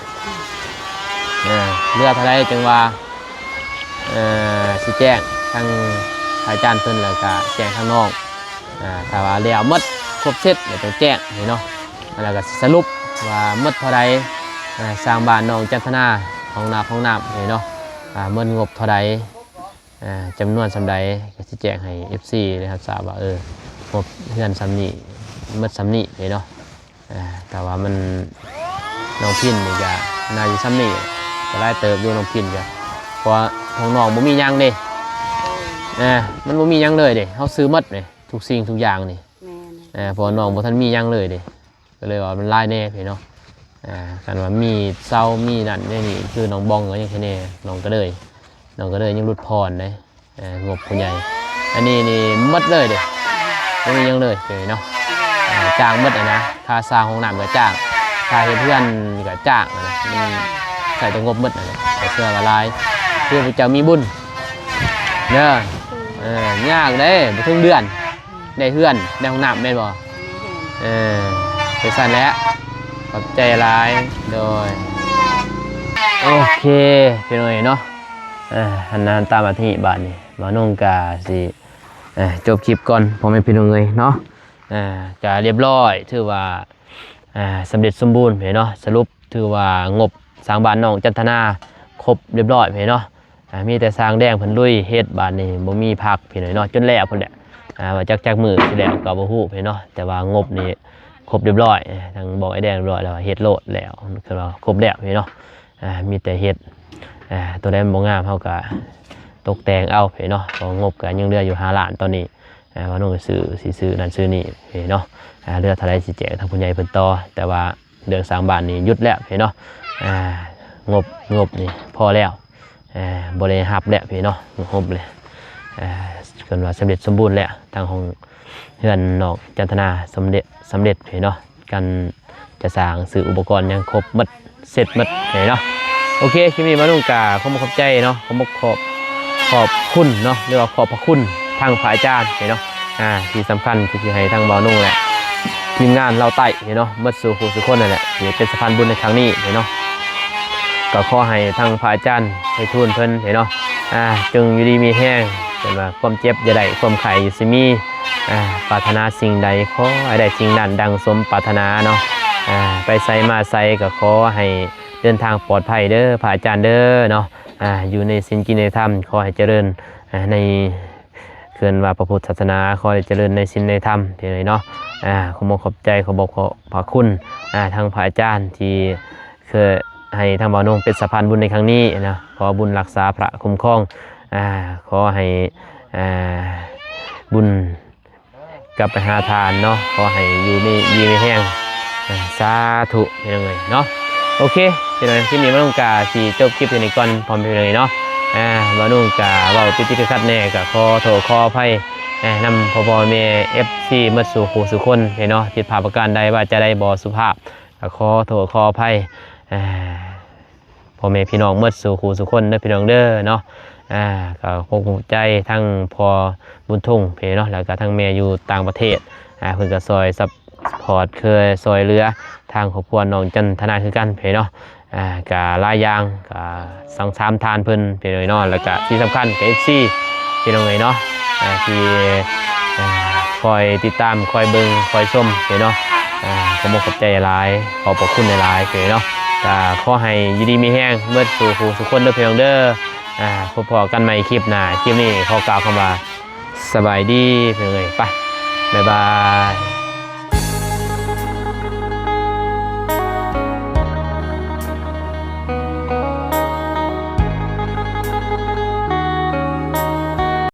ເອີ ເຫຼືອເທົ່າໃດຈັ່ງວ່າ ເອີ ຊິແຈ້ງທາງພະອາຈານເພິ່ນ ແລ້ວກະແຈ້ງທາງນ້ອງ ອ່າ ຖ້າວ່າແລ້ວໝົດຄົບເສັດແລ້ວຈັ່ງແຈ້ງໃຫ້ເນາະ ແລ້ວກໍສະຫຼຸບວ່າໝົດເທົ່າໃດ ອ່າ ສ້າງບ້ານນ້ອງຈັນທະນາ ຫ້ອງນ້ຳ ຫ້ອງນ້ຳໃຫ້ເນາະ ອ່າ ໝົດງົບເທົ່າໃດ ອ່າ ຈຳນວນສ່ຳໃດ ກໍຊິແຈ້ງໃຫ້ເອັຟຊີໄດ້ຮັບຊາບວ່າ ເອີ ງົບເຮືອນສ່ຳນີ້ ໝົດສ່ຳນີ້ໃຫ້ເນາະ ອ່າ ແຕ່ວ່າມັນ ນ້ອງພິນນີ້ກະໜ້າຊິສ່ຳນີ້ ກະຫຼາຍເຕີບຢູ່ ນ້ອງພິນກະ ເພາະວ່າຂອງນ້ອງບໍ່ມີຫຍັງເດ້ ອ່າ ມັນບໍ່ມີຫຍັງເລີຍເດ້ ເຮົາຊື້ໝົດເດ້ ທຸກສິ່ງທຸກຢ່າງນີ້ ແມ່ນ ເອີ ເພາະວ່ານ້ອງບໍ່ທັນມີຫຍັງເລີຍເດ້ ກໍເລີຍວ່າມັນຫຼາຍແດ່ພີ້ເນາະ ອ່າ ຄັນວ່າມີເສົາມີນັ້ນແນວນີ້ ຄືນ້ອງບອງກໍຍັງແຄ່ແນ່ ນ້ອງກະເລີຍ ນ້ອງກະເລີຍຍັງຫຼຸດຜ່ອນເດ້ ເອີ ງົບຜູ້ໃຫຍ່ ອັນນີ້ນີ້ໝົດເລີຍເດ້ ບໍ່ມີຫຍັງເລີຍເນາະ ເອີ ຈ້າງໝົດຫັ້ນນະ ຄ່າສ້າງຫ້ອງນ້ຳກໍຈ້າງ ຄ່າເຮັດເຮືອນກໍຈ້າງຫັ້ນນະ ມັນໃຊ້ແຕ່ງົບໝົດຫັ້ນນະ ກໍເຊື່ອວ່າຫຼາຍ ຄືພວກເຈົ້າມີບຸນເດີ ເອີ ຍາກເດ້ ບໍ່ເຖິງເດືອນ ໄດ້ເຮືອນ ໄດ້ຫ້ອງນ້ຳແມ່ນບໍ່? ເອີ ຈັ່ງຊັ້ນແຫຼະ ຂອບໃຈຫຼາຍ ໂດຍ ໂອເຄ ພີ່ນ້ອງເອີຍເນາະ ເອີ ຫັນໜ້າຫັນຕາມາທີບາດນີ້ ບ່າວນົງກະຊິ ເອີ ຈົບຄລິບກ່ອນ ພໍ່ແມ່ພີ່ນ້ອງເອີຍເນາະ ເອີ ກະລຽບຮ້ອຍ ຖືວ່າ ອ່າ ສຳເລັດສົມບູນເນາະ ສະຫຼຸບຖືວ່າງົບສ້າງບ້ານນ້ອງຈັນທະນາຄົບລຽບຮ້ອຍເນາະ ອ່າ ມີແຕ່ຊ່າງແດງເພິ່ນລຸຍເຮັດ ບາດນີ້ບໍ່ມີພັກພີ່ນ້ອງເນາະ ຈົນແລ້ວພຸ້ນແຫຼະ ອ່າ ວ່າຈັກ ຈັກມື້ຊິແລ້ວກໍບໍ່ຮູ້ເນາະ ແຕ່ວ່າງົບນີ້ຄົບລຽບຮ້ອຍ ທາງບອກອ້າຍແດງລຽບຮ້ອຍແລ້ວ ເຮັດໂລດແລ້ວ ຄືວ່າຄົບແລ້ວເນາະ ອ່າ ມີແຕ່ເຮັດ ອ່າ ຕົວໃດມັນບໍ່ງາມເຮົາກໍຕົກແຕ່ງເອົາເນາະ ເພາະງົບກໍຍັງເຫຼືອຢູ່ຫ້າລ້ານຕອນນີ້ ອ່າ ວ່ານ້ອງຊິຊື້ ຊິຊື້ນັ້ນຊື້ນີ້ເນາະ ອ່າ ເຫຼືອເທົ່າໃດຊິແຈ້ງທາງຜູ້ໃຫຍ່ເພິ່ນຕໍ່ ແຕ່ວ່າເລື່ອງສ້າງບ້ານນີ້ຢຸດແລ້ວເນາະ ອ່າ ງົບ ງົບນີ້ພໍແລ້ວ ອ່າ ບໍ່ໄດ້ຮັບແລ້ວເນາະ ງົບເລີຍ ອ່າ ເອີ້ນວ່າສຳເລັດສົມບູນແລ້ວ ທາງຫ້ອງເຮືອນນ້ອງຈັນທະນາສຳເລັດ ສຳເລັດເນາະ ການຈະສ້າງ ຊື້ອຸປະກອນຫຍັງຄົບໝົດ ເສັດໝົດເນາະ ໂອເຄ ຄລິບນີ້ມາລຸງກະ ຂໍຂອບໃຈເນາະ ຂໍຂອບ ຂອບຄຸນເນາະ ຫຼືວ່າຂອບພະຄຸນທາງພະອາຈານເນາະ ອ່າ ທີ່ສຳຄັນຄືຊິໃຫ້ທາງມາລຸງ ແລະ ທີມງານລາວໃຕ້ເນາະ ໝົດສູ່ຜູ້ສູ່ຄົນນັ້ນແຫຼະ ທີ່ເປັນສະພານບຸນໃນຄັ້ງນີ້ເນາະ ກໍຂໍໃຫ້ທາງພະອາຈານໄພທູນເພິ່ນເນາະ ອ່າ ຈົ່ງຢູ່ດີມີແຮງ ເພິ່ນວ່າຄວາມເຈັບຢ່າໄດ້ ຄວາມໄຂ້ຢ່າຊິມີ ອ່າ ປາດຖະໜາສິ່ງໃດ ຂໍໃຫ້ໄດ້ສິ່ງນັ້ນດັ່ງສົມປາດຖະໜາເນາະ ອ່າ ໄປໃສມາໃສກໍຂໍໃຫ້ເດີນທາງປອດໄພເດີ ພະອາຈານເດີເນາະ ອ່າ ຢູ່ໃນສິນກິນໃນທຳ ຂໍໃຫ້ຈະເລີນ ອ່າ ໃນ ເອີ້ນວ່າພະພຸດທະສາສະໜາ ຂໍໃຫ້ຈະເລີນໃນສິນໃນທຳເນາະ ອ່າ ຂໍຂອບໃຈ ຂອບຂອບພະຄຸນ ອ່າ ທາງພະອາຈານທີ່ເຄີຍໃຫ້ທາງມາລຸງເປັນສະພານບຸນໃນຄັ້ງນີ້ເນາະ ຂໍບຸນຮັກສາພະຄຸ້ມຄອງ ອ່າ ຂໍໃຫ້ ອ່າ ບຸນ ກັບໄປຫາທ່ານເນາະ ຂໍໃຫ້ຢູ່ດີມີແຮງ ສາທຸ ພີ່ນ້ອງເອີຍເນາະ ໂອເຄ ພີ່ນ້ອງ ຄລິບນີ້ມາລຸງກະຊິຈົບຄລິບເທົ່ານີ້ກ່ອນ ພໍ່ແມ່ພີ່ນ້ອງເນາະ ອ່າ ມາລຸງກະເວົ້າຕິດໆຂັດໆແດ່ ກະຂໍໂທດຂໍອະໄພ ອ່າ ນຳພໍ່ໆແມ່ໆ ເອັຟຊີ ໝົດສູ່ຜູ້ສູ່ຄົນເນາະ ຜິດພາດປະການໃດ ວາຈາໃດບໍ່ສຸພາບ ກະຂໍໂທດຂໍອະໄພ ອ່າ ພໍ່ແມ່ພີ່ນ້ອງໝົດສູ່ຜູ້ສູ່ຄົນເດີ ພີ່ນ້ອງເດີເນາະ ອ່າ ກໍຂອບໃຈທັງພໍ່ບຸນທຸງເນາະ ແລ້ວກໍທັງແມ່ຢູ່ຕ່າງປະເທດ ອ່າ ເພິ່ນກໍຊ່ອຍຊັບພອດ ເຄີຍຊ່ອຍເຫຼືອທາງຄອບຄົວນ້ອງຈັນທະນາຄືກັນເນາະ ອ່າ ກະຫຼາຍຢ່າງ ກະສັງສາມທານເພິ່ນ ພີ່ນ້ອງເອີຍເນາະ ແລ້ວກະທີ່ສຳຄັນກະເອັຟຊີ ພີ່ນ້ອງເອີຍເນາະ ອ່າ ທີ່ ອ່າ ຄອຍຕິດຕາມ ຄອຍເບິ່ງ ຄອຍຊົມ ພີ່ນ້ອງເນາະ ອ່າ ຂອບອົກຂອບໃຈຫຼາຍ ຂອບພະຄຸນຫຼາຍໆ ພີ່ນ້ອງເນາະ ກະຂໍໃຫ້ຢູ່ດີມີແຮງເບິດສູ່ຜູ້ສູ່ຄົນເດີ ພີ່ນ້ອງເດີ ອ່າ ພົບພໍ້ກັນໃໝ່ຄລິບໜ້າ ຄລິບນີ້ຂໍກ່າວຄຳວ່າ ສະບາຍດີ ພີ່ນ້ອງເອີຍ ໄປ ບາຍບາຍ.